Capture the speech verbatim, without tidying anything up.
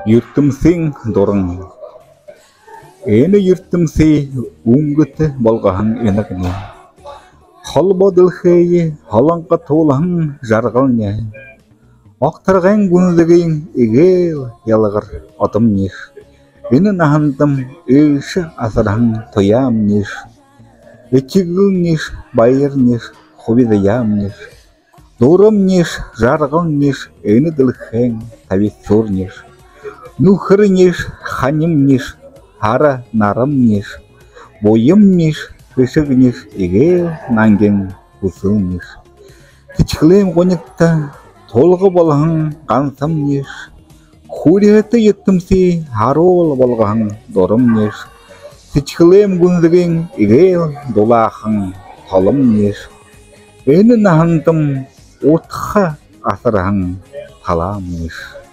Юртэмсын дуран. Энэ юртэмсые үнгэтэ болгоһон инагни, холбоо дэлхэйе һолонготуулһан жаргални, огторгойн гүнзэгын эгээл ялагар одомниш, энэ наһандам элшэ асарһан туяамниш, этигэлниш, баярниш, хуби заяамниш, дурамниш, жаргалниш, энэ дэлхэйн табисуурниш, нүхэрниш, ханимниш, һара нарамниш, буямниш, хэшэгниш, эгээл нангин хүсэлниш, сэдьхэлэйм гунигта тулга болоһон гансамниш, хүрьһэтэ юртэмсые һаруул болгоһон дурамниш, сэдьхэлэйм гүнзэгын эгээл дулаахан толомниш, энэ наһандам утха асарһан талаамниш.